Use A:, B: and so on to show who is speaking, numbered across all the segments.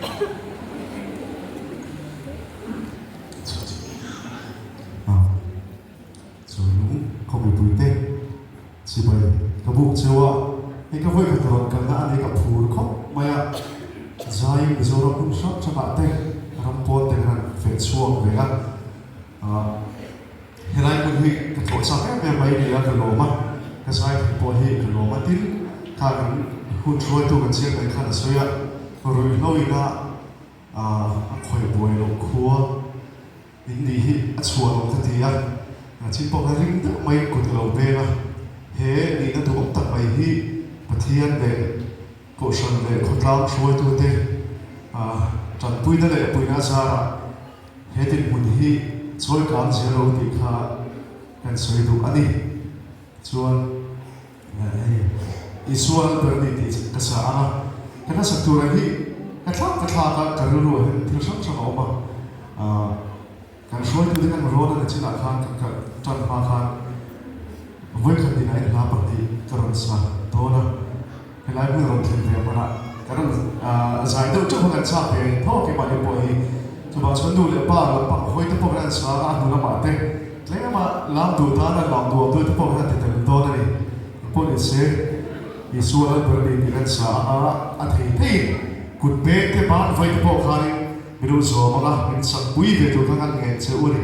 A: Chu khaw mipuite chibai ka buk cheu a, hei ka vawikhat rawn kalna a ni ka phur khawp mai a, Zai Mizoram hmun hrang hrangah te ram pawn te kan han feh chhuak ve a, helai hmun hi ka tlawh chak em em mai ni a ka lawm a, ka zai thei pawh hi ka lawm a, tin kha kan hun hruaitu kan chiang mai khan a sawi a, ruihhlo ina a khawih buai loh khua. In nih hi a chhuah lo ka ti a, chin pawh kha ring deuh maiin kut a lo beng a, he nihna duhawm tak mai hi Pathian leh Kohhran leh khawtlang hruaitute tanpuina leh puihna zarah he dinhmun hi chawi kang zel lo tih kha kan sawi duh a ni. Chuan hei Isua lal ber a ni tih ka sa ang a, ka hnasak turah hi ka thlak ka thlak a, ka rilruah hian thil hrang hrang a awm a, kan hruaitute kan rawn a ni chinah khan kan kal tan hma khan vawikhat dinah in hla pahnih ka rawn sa dawn a. Helai hmun rawn thlen ve hmanah kan rawn zai deuh teuh kha kan chak ve tho a keimahni pawh hi. Chuvang chuan nu leh pa lampang hawi te pawh kan han chhang a, a hnu lamah te tlema lam duh tana lam duh ang deuh te pawh kan han ti tel dawn a ni. Engpawh ni se Isua lal ber a ni tih kan sa ang a, a thei theiin kut beng te ban vawi te pawh khanin min lo zawm ang a, min sakpui ve tur kha kan ngen che u a ni.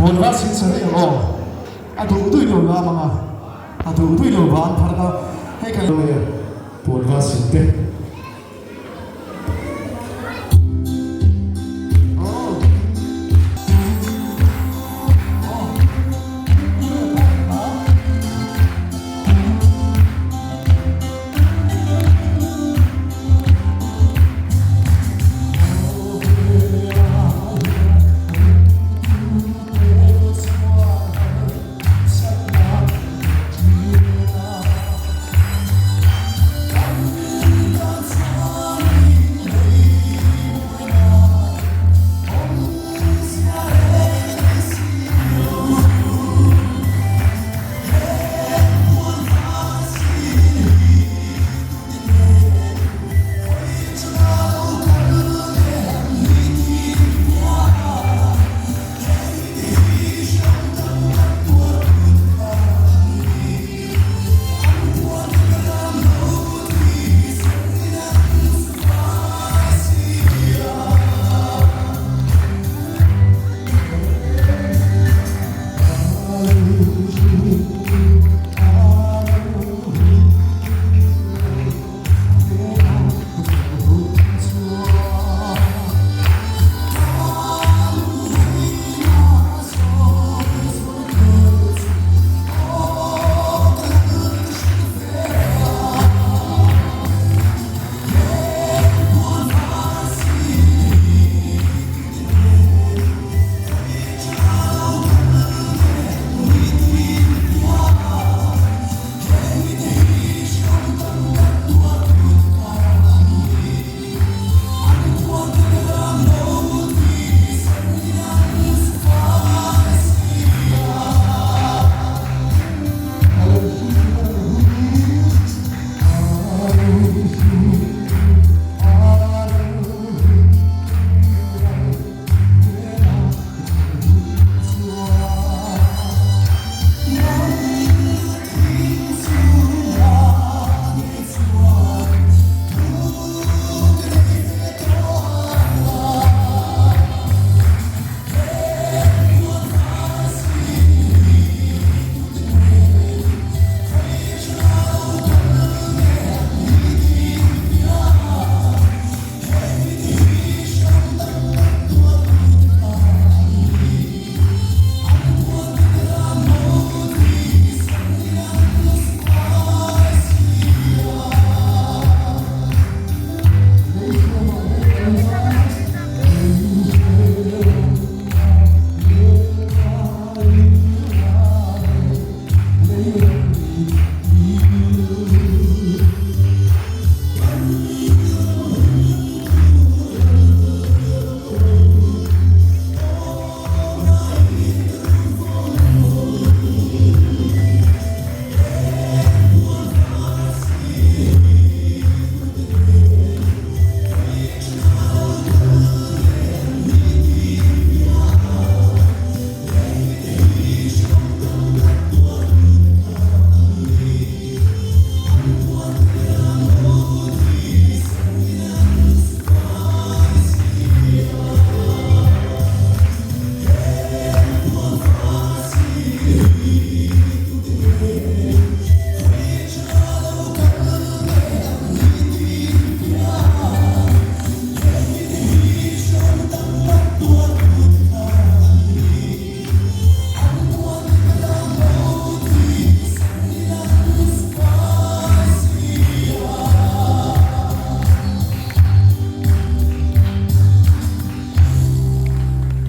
A: Puan var sin sa daih ang aw. A duh duih lo lam ang a, a duh duih lo ban phar a, hei kan lo e puan var sin te.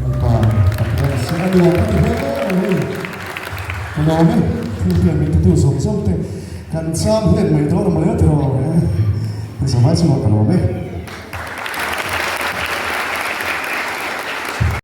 A: Lalpa Pathian a siam a nuam a ti hle mai. Ka lawm e, thil hian min titu zawm zawm te kan cham hlen mai dawn a maw le tiraw e. Hei zavai chungah ka lawm e.